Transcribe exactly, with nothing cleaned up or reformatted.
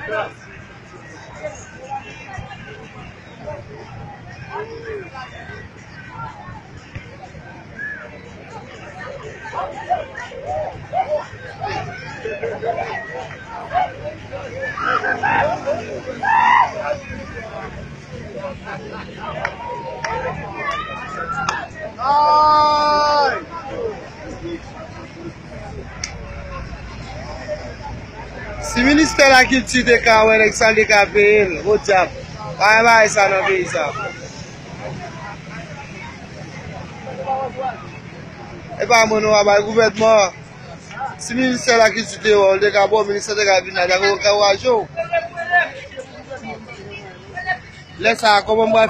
Si ministè lakilti te ka wè nèg sa, li te ka peye l, podyab. Pa gen bagay sa nan peyi sa. E pa mwen non, a bay gouvènman. Si ministè lakilti te wè w, li te ka ba w, ministè te ka vin la, te ka ankouraje w. Lè sa a, kòman m pral